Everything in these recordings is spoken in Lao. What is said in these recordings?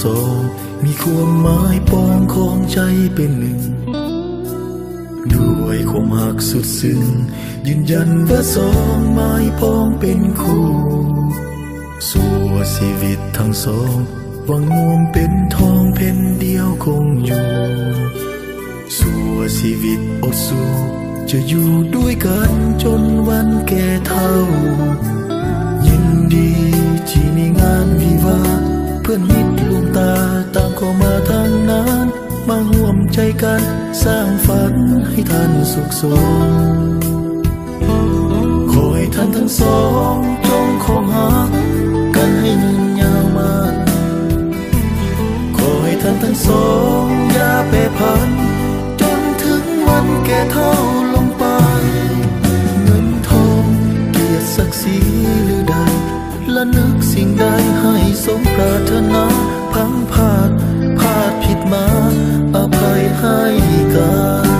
ສອງ ມີຄວາມໝາຍປອງຂອງໃຈເປັນໜຶ່ງ ດ້ວຍຄວາມຮັກສຸດຊຶ້ງ ຢືນຢັນວ່າສອງໝາຍປອງເປັນຄູ່ ຊົ່ວຊີວິດທັງສອງ ຫວັງຮ່ວມເປັນທອງເພັນດຽວຄົງຢູ່ ຊົ່ວຊີວິດອົດສູ້ ຈະຢູ່ດ້ວຍກັນຈົນວັນແກ່ເຖົ້າ ຍິນດີທີ່ມີງານວິວາ ເພື່ອນມິດລວງຕາຕ່າງກໍມາທັງນັ້ນ ມາຮ່ວມໃຈກັນສ້າງຝັນໃຫ້ທ່ານສຸກສົມ ຂໍໃຫ້ທ່ານທັງສອງຈົ່ງຄົງຮັກກັນໃຫ້ຍືນຍາວມານ ຂໍໃຫ້ທ່ານທັງສອງຢ່າແປຜັນ ຈົນເຖິງວັນແກ່ເຖົ້າລົງໄປ ເງິນທອງ ກຽດສັກສີຫຼືໃດ ລະນຶກສິ່ງໃດໃຫ້ສົມປາດຖະໜາ ພັງພາດ ພາດຜິດມາ ອະໄພໃຫ້ກັນ.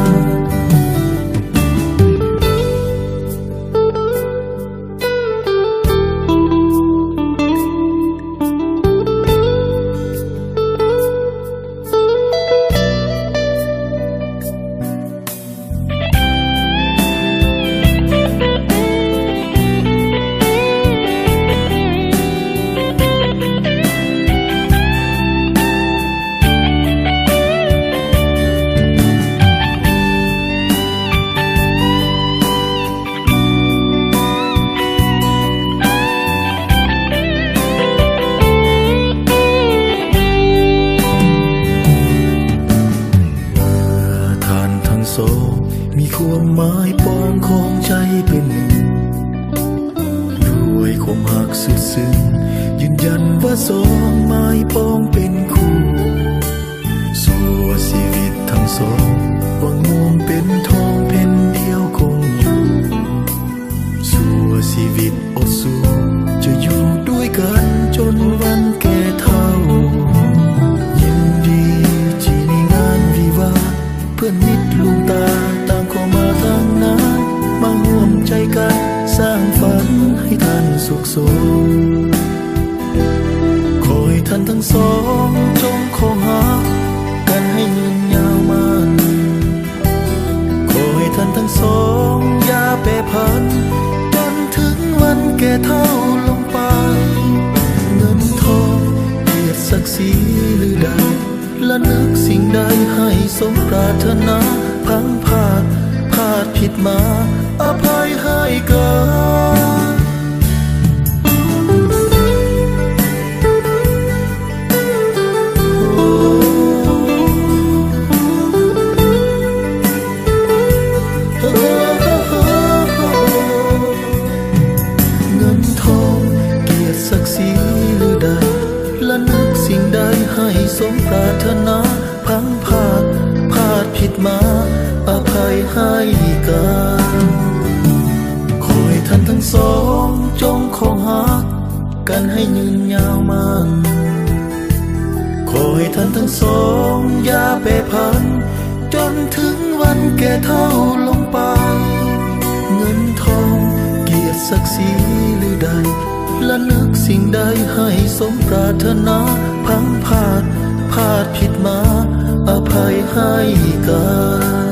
ເມື່ອທ່ານທັງສອງ ມີຄວາມໝາຍປອງຂອງໃຈເປັນໜຶ່ງ ດ້ວຍຄວາມຮັກສຸດຊຶ້ງ ຢືນຢັນວ່າສອງໝາຍປອງເປັນຄູ່ ຊົ່ວຊີວິດທັງສອງ ຫວັງຮ່ວມເປັນທອງເພັນດຽວຄົງຢູ່ ຊົ່ວຊີວິດອົດສູ້ ຈະຢູ່ດ້ວຍກັນຈົນວັນແກ່ເຖົ້າ ຍິນດີທີ່ມີງານວິວາ ເພື່ອນມິດລວງຕາຕ່າງກໍມາທາງນັ້ນ ມາຮ່ວມໃຈກັນສ້າງຝັນໃຫ້ທ່ານສຸກສົມ ຂໍໃຫ້ທ່ານທັງສອງຈົ່ງຄົງຮັກກັນໃຫ້ຍືນຍາວມານ ຂໍໃຫ້ທ່ານທັງສອງຢ່າແປຜັນ ຈົນເຖິງວັນແກ່ເຖົ້າລົງໄປ ເງິນທອງ ກຽດສັກສີຫຼືໃດ ລະນຶກສິ່ງໃດໃຫ້ສົມປາດຖະໜາ ພັງພາດ ພາດຜິດມາ ອະໄພໃຫ້ກັນ ເງິນທອງ ກຽດສັກສີຫຼືໃດ ລະນຶກສິ່ງໃດໃຫ້ສົມປາດຖະໜາ ພັງພາດ ພາດຜິດມາ ອະໄພໃຫ້ກັນ ຂໍໃຫ້ທ່ານທັງສອງຈົ່ງຄົງຮັກກັນໃຫ້ຍືນຍາວມານ ຂໍໃຫ້ທ່ານທັງສອງຢ່າແປຜັນ ຈົນເຖິງວັນແກ່ເຖົ້າລົງໄປ ເງິນທອງ ກຽດສັກສີຫຼືໃດ ລະນຶກສິ່ງໃດໃຫ້ສົມປາດຖະໜາ ພັງພາດ ພາດຜິດມາ ອະໄພໃຫ້ກັນ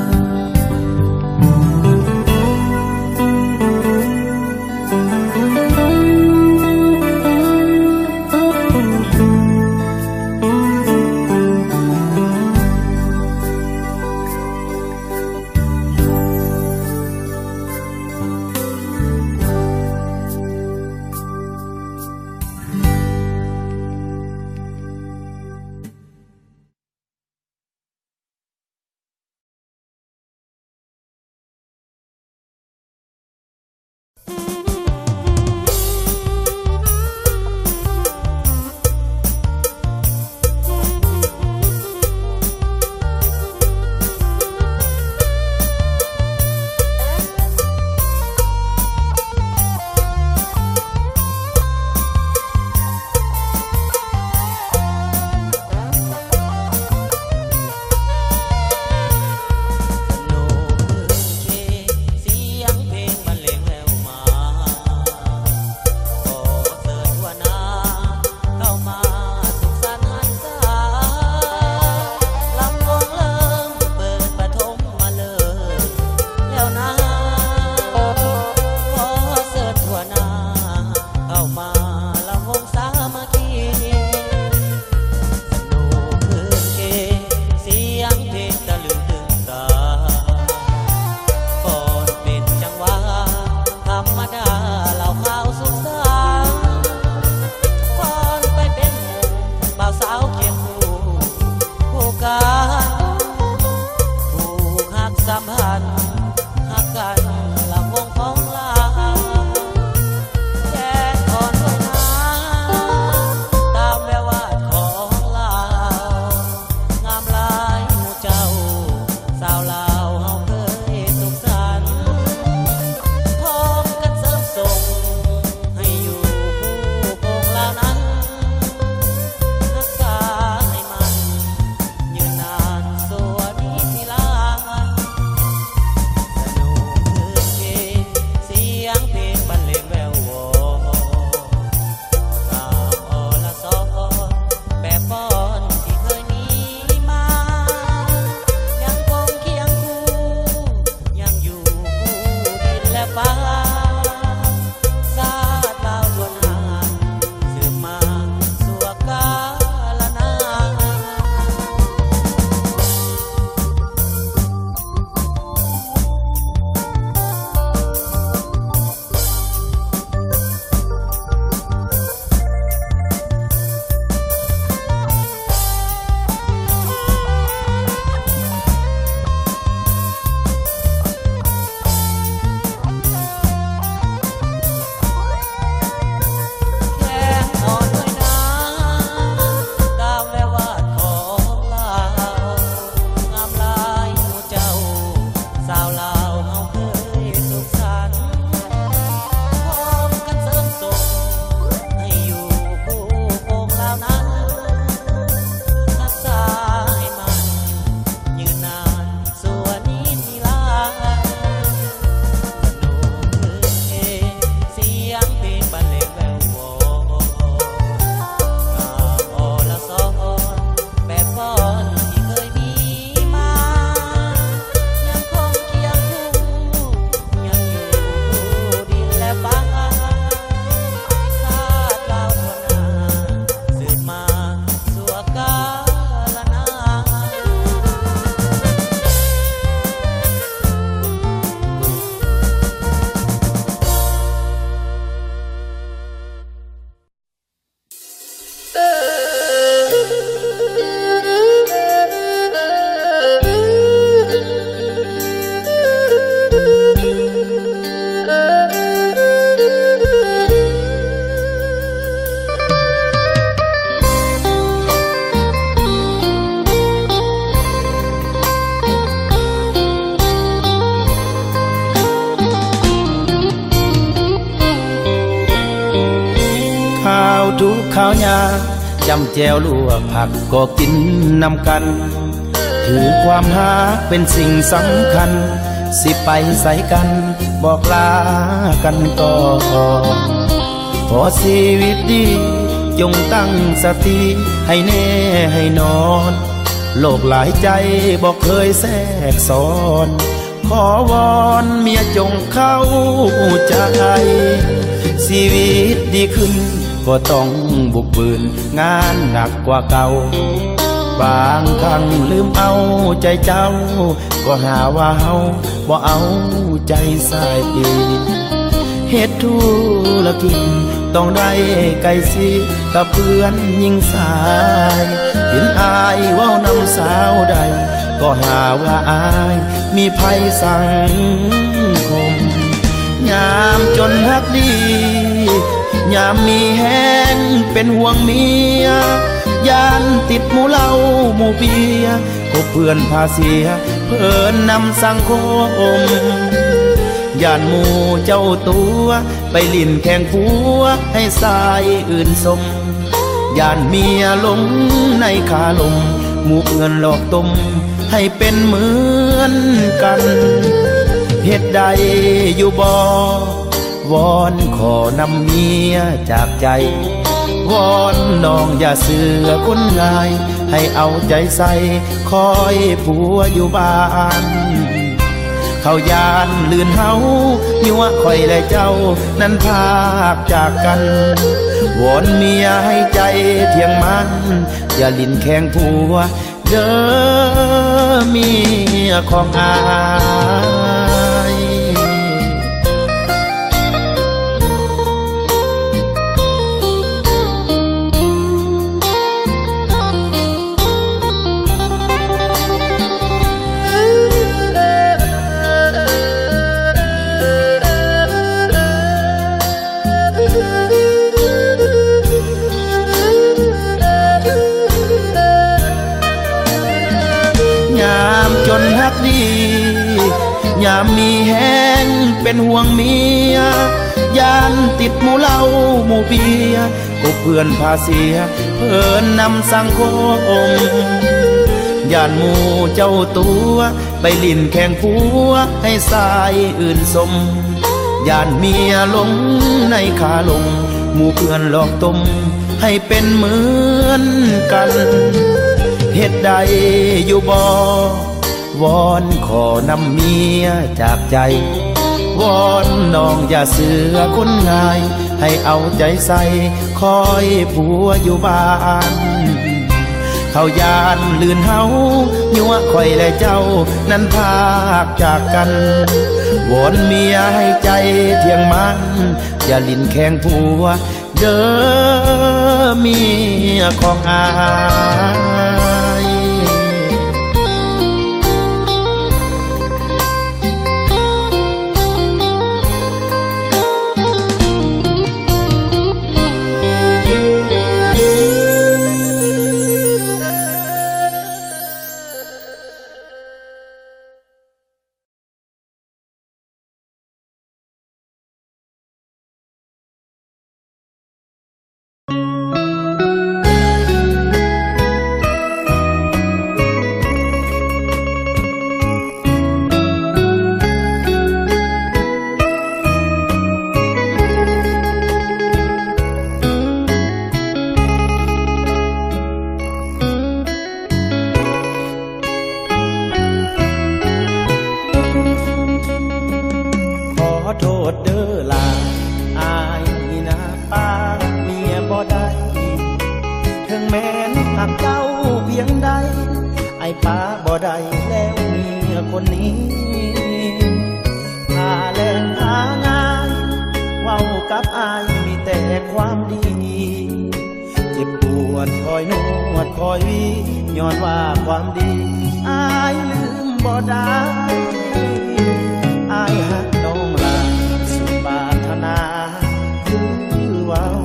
ລຳວົງສາມັກຄີ ສະໜຸກຄຶກຄື້ນເຄ ສຽງເພງຕະລຶງຕຶງຕາ ຟ້ອນເປັນຈັງຫວະ ທຳມະດາເລົ່າຂ່າວສຸກສັນ ຟ້ອນໄປເປັນໝູ່ ບ່າວສາວຄຽງຄູ່ ຄູ່ກັນ ຜູກຮັກສຳພັນ ຮັກກັນລຳວົງຂອງລາວ ແກນອ່ອນລອຍນາມ ຕາມແວວວາດຂອງລາວ ງາມຫຼາຍໝູ່ເຈົ້າ ສາວລາວເຮົາເຄີຍສຸກສັນ ພ້ອມກັນເສີມສົ່ງ ໃຫ້ຢູ່ຄູ່ຄົງລາວນັ້ນ ຮັກສາໃຫ້ໝັ້ນ ຍືນນານຊົ່ວນິດນິລັນ ສະໜຸກຄຶກຄື້ນເຄ ສຽງເພງບັນເລງແວວວອນ ງາມອໍລະສອນ ແປບປອນທີ່ເຄີຍມີມາ ຍັງຄົງຄຽງຄູ່ ຍັງຢູ່ຄູ່ດິນແລະຟ້າ ຊາດລາວທົ່ວໜ້າ ສືບມາຊົ່ວກາລະນານ. ແກນອ່ອນລອຍນາມ ຕາມແວວວາດຂອງລາວ ງາມຫຼາຍໝູ່ເຈົ້າ ສາວລາວເຮົາເຄີຍສຸກສັນ ພ້ອມກັນເສີມສົ່ງ ໃຫ້ຢູ່ຄູ່ຄົງລາວນັ້ນ ຮັກສາໃຫ້ໝັ້ນ ຍືນນານ ຊົ່ວນິດນິລັນ ສະໜຸກຄຶກຄື້ນເຄ ສຽງເພງບັນເລງແວວວອນ ງາມອໍລະສອນ ແປບປອນທີ່ເຄີຍມີມາ ຍັງຄົງຄຽງຄູ່ ຍັງຢູ່ຄູ່ດິນແລະຟ້າ ຊາດລາວທົ່ວໜ້າ ສືບມາ ຊົ່ວກາລະນານ. ຂ້າວທຸກຂ້າວຍາກ ຈ້ຳແຈ່ວລວກຜັກກໍກິນນຳກັນ ຖືຄວາມຮັກເປັນສິ່ງສຳຄັນ ຊິໄປໃສກັນ ບອກລາກັນກ່ອນ ເພາະຊີວິດດີ ຈົ່ງຕັ້ງສະຕິໃຫ້ແນ່ໃຫ້ນອນ ໂລກຫຼາຍໃຈບໍ່ເຄີຍແຊກຊ້ອນ ຂໍວອນເມຍຈົ່ງເຂົ້າໃຈ ຊີວິດດີຂຶ້ນກໍຕ້ອງບຸກບືນ ງານໜັກກວ່າເກົ່າ ບາງຄັ້ງລືມເອົາໃຈເຈົ້າ ກໍຫາວ່າເຮົາບໍ່ເອົາໃຈໃສ່ ເຮັດທຸລະກິດຕ້ອງໄດ້ໃກ້ຊິກັບເພື່ອນຍິງຊາຍ ເຫັນອ້າຍເວົ້ານຳສາວໃດ ກໍຫາວ່າອ້າຍມີໄພສັງຄົມ ຍາມຈົນຮັກດີ ຍາມມີແຮງເປັນຫ່ວງເມຍ ຢ້ານຕິດໝູ່ເຫຼົ້າໝູ່ເບຍ ຄົບເພື່ອນພາເສຍ ເພີນນຳສັງຄົມ ຢ້ານໝູ່ເຈົ້າຕົວະ ໄປຫຼິ້ນແຂ່ງຜົວໃຫ້ຊາຍອື່ນຊົມ ຢ້ານເມຍຫຼົງໃນຄາລົມ ໝູ່ເພື່ອນຫຼອກຕົ້ມ ໃຫ້ເປັນເໝືອນກັນ ເຮັດໄດ້ຢູ່ບໍ່? ວອນຂໍນຳເມຍຈາກໃຈ ວອນນ້ອງຢ່າເຊື່ອຄົນງ່າຍ ໃຫ້ເອົາໃຈໃສ່ ຄອຍຜົວຢູ່ບ້ານ ເຂົາຢ້ານລື່ນເຮົາ ຍົວະຂ້ອຍແລະເຈົ້ານັ້ນພາກຈາກກັນ ເມຍໃຫ້ໃຈທ່ຽງໝັ້ນ ຢ່າຫຼິ້ນແຂ່ງຜົວເດີ້ ເມຍຂອງອ້າຍ. ຍາມຈົນຮັກດີ ຍາມມີແຮງເປັນຫ່ວງເມຍ ຢ້ານຕິດໝູ່ເຫຼົ້າໝູ່ເບຍ ຄົບເພື່ອນພາເສຍ ເພິ່ນນຳສັງຄົມ ຢ້ານໝູ່ເຈົ້າຕົວະ ໄປຫຼິ້ນແຂ່ງຜົວໃຫ້ຊາຍອື່ນຊົມ ຢ້ານເມຍຫຼົງໃນຄາລົມ ໝູ່ເພື່ອນຫຼອກຕົ້ມ ໃຫ້ເປັນເໝືອນກັນ ເຮັດໄດ້ຢູ່ບໍ່? ວອນຂໍນຳເມຍຈາກໃຈ ວອນນ້ອງຢ່າເຊື່ອຄົນງ່າຍ ໃຫ້ເອົາໃຈໃສ່ ຄອຍຜົວຢູ່ບ້ານ ເຂົາຢ້ານລື່ນເຮົາ ຍົວະຂ້ອຍແລະເຈົ້ານັ້ນພາກຈາກກັນ ວອນເມຍໃຫ້ໃຈທ່ຽງໝັ້ນ ຢ່າຫຼິ້ນແຂ່ງຜົວເດີ້ ເມຍຂອງອ້າຍ. ຂໍໂທດເດີ້ຫຼ້າ ອ້າຍນີ້ນະປາກເມຍບໍ່ໄດ້ ເຖິງແມ່ນຮັກເຈົ້າພຽງໃດ ອ້າຍປາບໍ່ໄດ້ແລ້ວເມຍຄົນນີ້ ຖ້າແລງພາງ່າຍ ເວົ້າກັບອ້າຍມີແຕ່ຄວາມດີ ເຈັບປວດຄອຍນວດຄອຍຫວີ ຍ້ອນວ່າຄວາມດີ ອ້າຍລືມບໍ່ໄດ້ ອ້າຍຮັກນ້ອງຫຼາຍ ສຸດປາດຖະໜາ ຄືເວົ້າ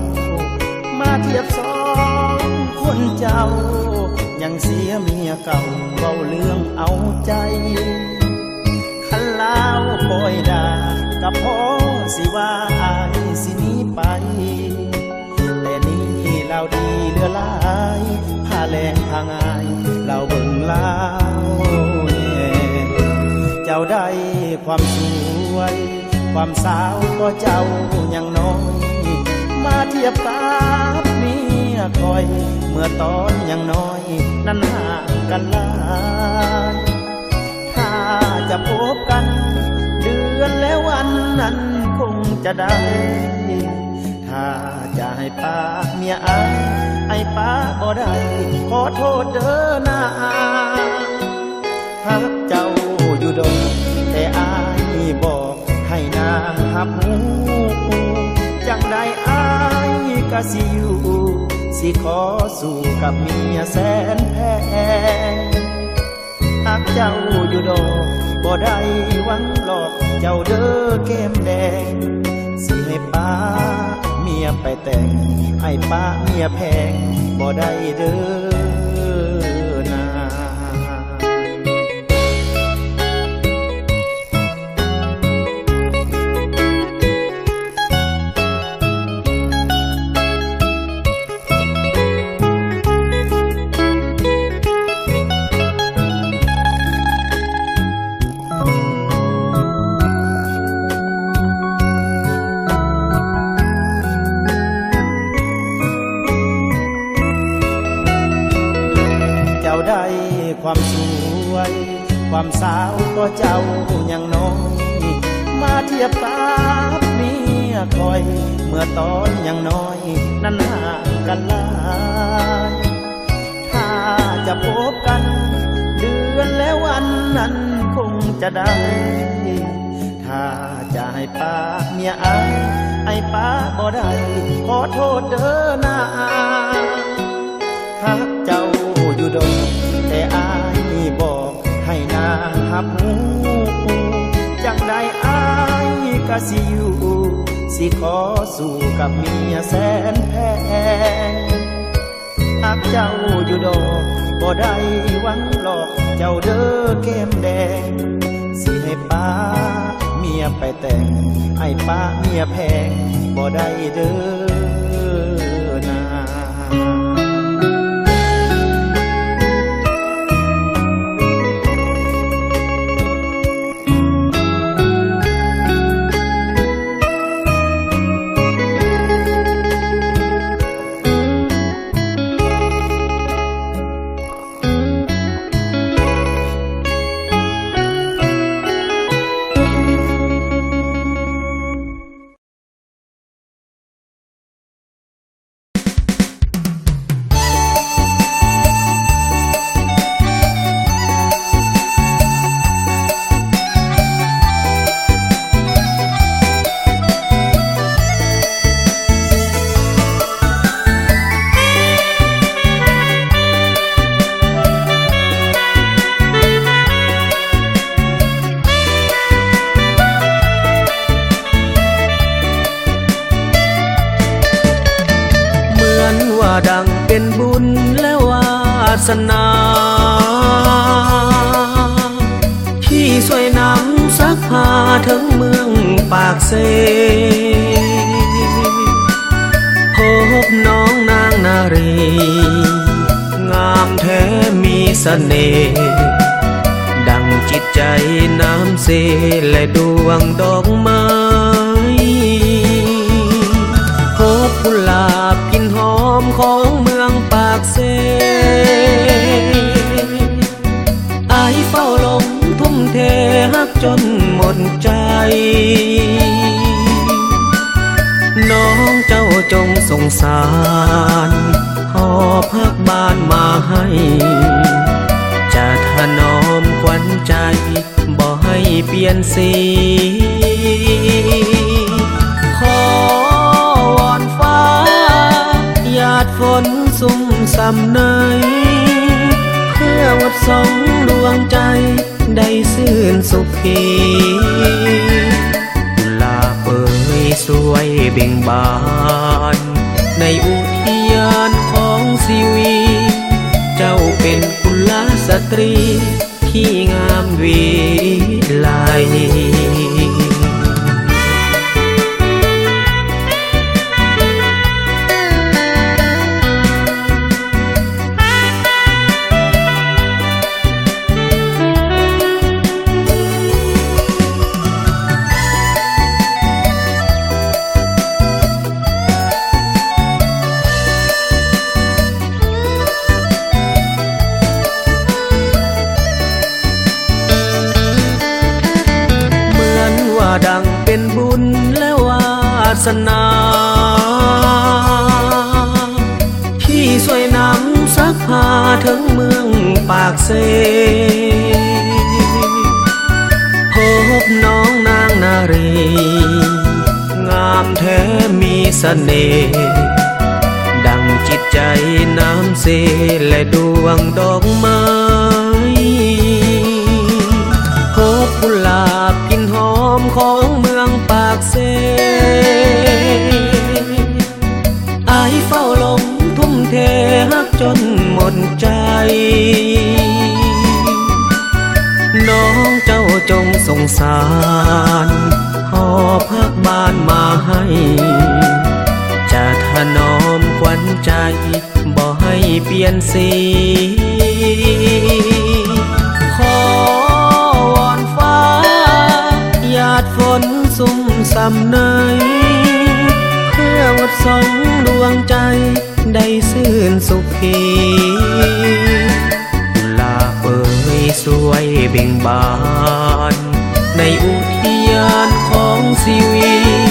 ມາທຽບສອງຄົນເຈົ້າ ຍັງເສຍເມຍເກົ່າ ເວົ້າເລື່ອງເອົາໃຈ ຄັນລາວປ່ອຍດ່າ ກໍພໍຊິວ່າອ້າຍຊິໜີໄປ ແຕ່ນີ້ລາວດີເຫຼືອຫຼາຍ ພາແລງພາງ່າຍ ລາວເບິ່ງລາວແດ່ ເຈົ້າໄດ້ຄວາມສວຍ ຄວາມສາວກໍເຈົ້າຍັງນ້ອຍ ມາທຽບກັບເມຍຂ້ອຍ ເມື່ອຕອນຍັງນ້ອຍ ນັ້ນຫ່າງກັນຫຼາຍ ຖ້າຈະພົບກັນເດືອນແລະວັນນັ້ນຄົງຈະໄດ້ ຖ້າຈະໃຫ້ປາກເມຍອ້າຍ ອ້າຍປາກບໍ່ໄດ້ ຂໍໂທດເດີນາ ຮັກເຈົ້າຢູ່ດອກ ແຕ່ອ້າຍບອກໃຫ້ນາງຮັບຮູ້ ຈັ່ງໃດອ້າຍກະຊິຢູ່ ຊິຂໍສູ້ກັບເມຍແສນແພງ ຮັກເຈົ້າຢູ່ດອກ ບໍ່ໄດ້ຫວັງຫຼອກເຈົ້າເດີແກ້ມແດງ ຊິໃຫ້ປາເມຍໄປແຕ່ງ ອ້າຍປາເມຍແພງບໍ່ໄດ້ເດີນາ. ເຈົ້າໄດ້ຄວາມສວຍ ຄວາມສາວກໍເຈົ້າຍັງນ້ອຍ ມາທຽບກັບເມຍຂ້ອຍ ເມື່ອຕອນຍັງນ້ອຍນັ້ນຫ່າງກັນຫຼາຍ ຖ້າຈະພົບກັນເດືອນແລະວັນນັ້ນຄົງຈະໄດ້ ຖ້າຈະໃຫ້ປະເມຍອ້າຍ ອ້າຍປະບໍ່ໄດ້ ຂໍໂທດເດີນາ. ຮັກເຈົ້າຢູ່ດອກ ແຕ່ອ້າຍບອກໃຫ້ນາງຮັບຮູ້ ຈັ່ງໃດອ້າຍກະຊິຢູ່ ຊິຂໍສູ້ກັບເມຍແສນແພງ. ຮັກເຈົ້າຢູ່ດອກ ບໍ່ໄດ້ຫວັງຫຼອກເຈົ້າເດີແກ້ມແດງ ຊິໃຫ້ປະເມຍໄປແຕ່ງ ອ້າຍປະເມຍແພງບໍ່ໄດ້ເດີນາ. ເໝືອນວ່າດັ່ງເປັນບຸນແລະວາສະໜາ ທີ່ຊ່ວຍນຳຊັກພາເຖິງເມືອງປາກເຊ ພົບນ້ອງນາງນາຣີ ງາມແທ້ມີສະເໜ່ ດັ່ງຈິດໃຈນ້ຳເຊ ແລະດວງດອກໄມ້ ພົບກຸຫຼາບກິ່ນຫອມຂອງເມືອງປາກເຊ. ອ້າຍເຝົ້າຫຼົງທຸ່ມເທຮັກຈົນໝົດໃຈ ນ້ອງເຈົ້າຈົ່ງສົງສານ ຫອບຮັກບ້ານມາໃຫ້ ຈະຖະໜອມຂວັນໃຈ ບໍ່ໃຫ້ປ່ຽນສີ ຂໍວອນຟ້າຫຍາດຝົນຊຸ່ມຊ່ຳໃນ ເພື່ອຫວດສ່ອງດວງໃຈໄດ້ຊື່ນສຸຂີ ກຸລາບເອີຍຊ່ວຍເບັ່ງບານ ໃນອຸທະຍານຂອງຊີວິດ ເຈົ້າເປັນກຸລາສະຕຣີ ທີ່ງາມວິໄລ ເໝືອນວ່າດັ່ງເປັນບຸນແລະວາສະໜາ ທີ່ຊ່ວຍນຳຊັກພາເຖິງເມືອງປາກເຊ ພົບນ້ອງນາງນາຣີ ງາມແທ້ມີສະເໜ່ ດັ່ງຈິດໃຈນ້ຳເຊ ແລະດວງດອກໄມ້ ພົບກຸຫຼາບກິ່ນຫອມຂອງເມືອງປາກເຊ ອ້າຍເຝົ້າຫຼົງທຸ່ມເທຮັກຈົນໝົດໃຈ ນ້ອງເຈົ້າຈົ່ງສົງສານ ຫອບຮັກບ້ານມາໃຫ້ ຈະຖະໜອມຂວັນໃຈ ບໍ່ໃຫ້ປ່ຽນສີ ຂໍວອນຟ້າຫຍາດຝົນຊຸ່ມຊ່ຳໃນ ເພື່ອຫວດສ່ອງດວງໃຈໄດ້ຊື່ນສຸຂີ ກຸລາບເອີຍຊ່ວຍເບັ່ງບານ ໃນອຸທະຍານຂ ຊີວິດ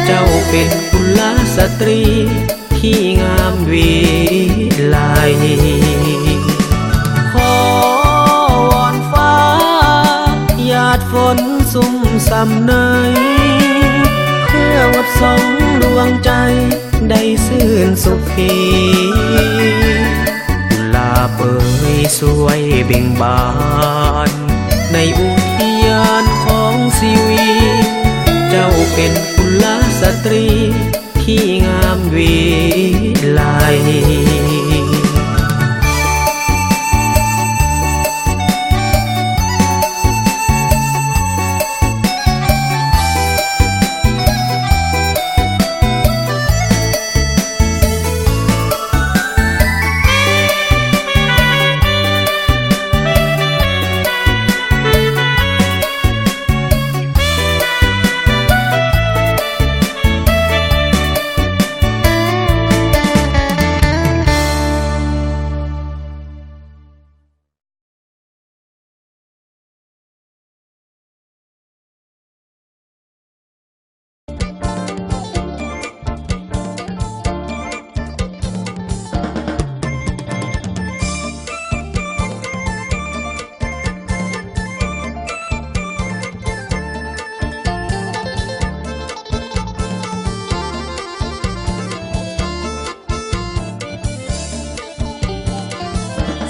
ເຈົ້າເປັນກຸລະສະຕຣີທີ່ງາມວິໄລ ຂໍວອນຟ້າຫຍາດຝົນຊຸ່ມຊ່ຳໃນ ເພື່ອຫວດສ່ອງດວງໃຈ ໄດ້ຊື່ນສຸຂີ ກຸລາບເອີຍ ຊ່ວຍເບັ່ງບານ ໃນອຸທະຍານຂອງຊີວິດ ເຈົ້າເປັນກຸລະສະຕຣີທີ່ງາມວິໄລ.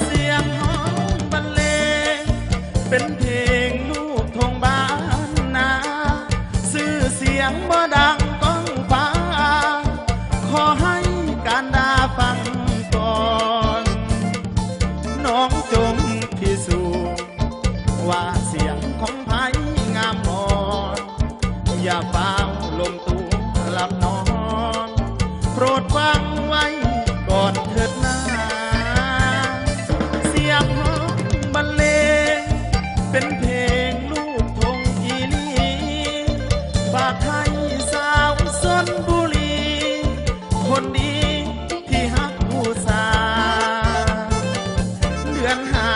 ສຽງຮ້ອງບັນເລງ ເປັນເພງລູກທົ່ງບ້ານນາ ຊື່ສຽງບໍ່ດັງກ້ອງຟ້າ ຂໍໃຫ້ການດາຟັງກ່ອນ ນ້ອງຈົ່ງພິສູດ ວ່າສຽງຂອງໃຜງາມອ່ອນ ຢ່າຟ້າວລົມຕົວຫຼັບນອນ ໂປດຟັງໄວ້ກ່ອນເຖີດນາ ສຽງຮ້ອງບັນເລງ ເປັນເພງລູກທົ່ງອີ່ຫຼີ ຝາກໃຫ້ສາວຊົນບູລີ ຄົນດີ ທີ່ຮັກຜູ້ສາ ເດືອນຫ້າ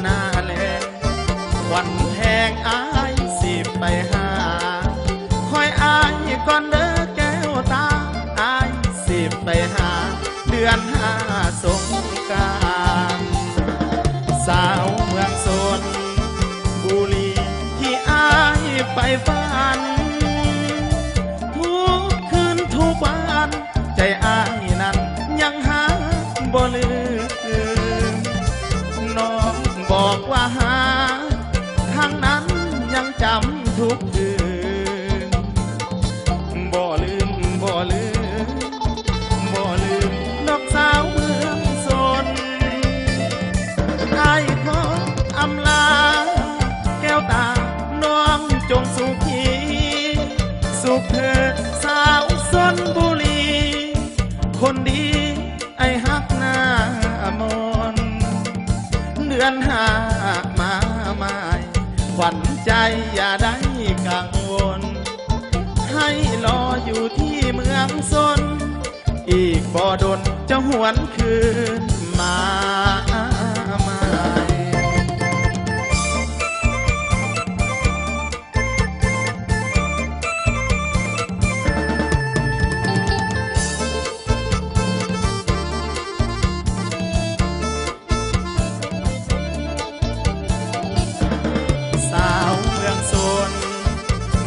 ໜ້າແລ້ງ ຂວັນແພງອ້າຍຊິໄປຫາ ຄອຍອ້າຍກ່ອນເດີແກ້ວຕາ ອ້າຍຊິໄປຫາ ເດືອນຫ້າສົງການ ສາວເມືອງຊົນບູລີ ທີ່ອ້າຍໃຝ່ຝັນ ທຸກຄືນທຸກວັນ ໃຈອ້າຍນັ້ນຍັງຫາບໍ່ລືມ ນ້ອງບອກວ່າຫາກ ຄັ້ງນັ້ນຍັງຈຳທຸກຄືນ ບໍ່ລືມ ບໍ່ລືມ ບໍ່ລືມດອກສາວເມືອງຊົນ ອ້າຍຂໍອຳລາແກ້ວຕາ ນ້ອງຈົ່ງສຸຂີ ສຸກເທີດສາວຊົນບູລີ ຄົນດີ ອ້າຍຮັກໜ້າມົນ ເດືອນຫ້າມາໃໝ່ ຂວັນໃຈຢ່າໄດ້ກັງວົນ ໃຫ້ລໍຢູ່ທີ່ເມືອງຊົນ ອີກບໍ່ດົນຈະຫວນຄືນມາໃໝ່. ສາວເມືອງຊົນ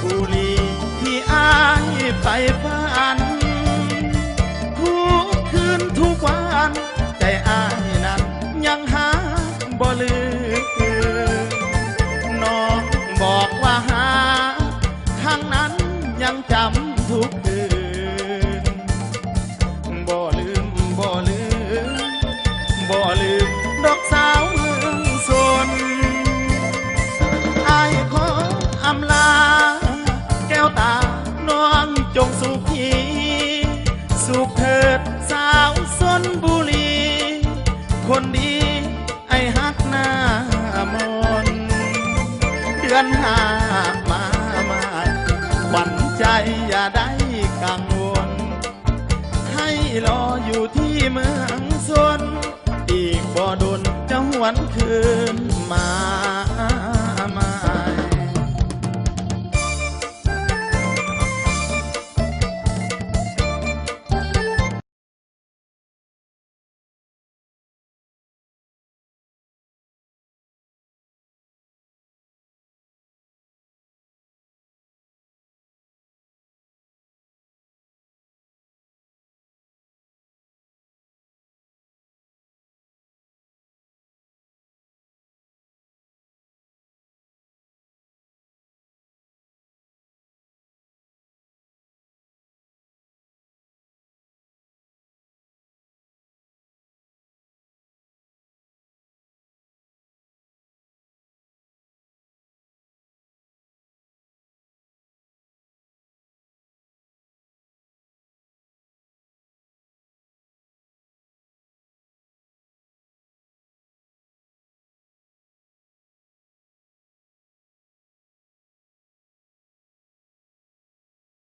ບູລີ ທີ່ອ້າຍໃຝ່ຝັນ ທຸກຄືນທຸກວັນ ໃຈອ້າຍນັ້ນຍັງຫາບໍ່ລືມ ນ້ອງບອກວ່າຫາກ ຄັ້ງນັ້ນຍັງຈຳທຸກຄືນ ບໍ່ລືມ ບໍ່ລືມ ບໍ່ລືມດອກສາວເມືອງຊົນ ອ້າຍຂໍອຳລາແກ້ວຕາ ນ້ອງຈົ່ງສຸຂີ ສຸກເທີດສາວຊົນບູລີ ຄົນດີ ອ້າຍຮັກໜ້າມົນ ເດືອນຫ້າມາໃໝ່ ຂວັນໃຈຢ່າໄດ້ກັງວົນ ໃຫ້ລໍຢູ່ທີ່ເມືອງຊົນ ອີກບໍ່ດົນຈະຫວນຄືນມາ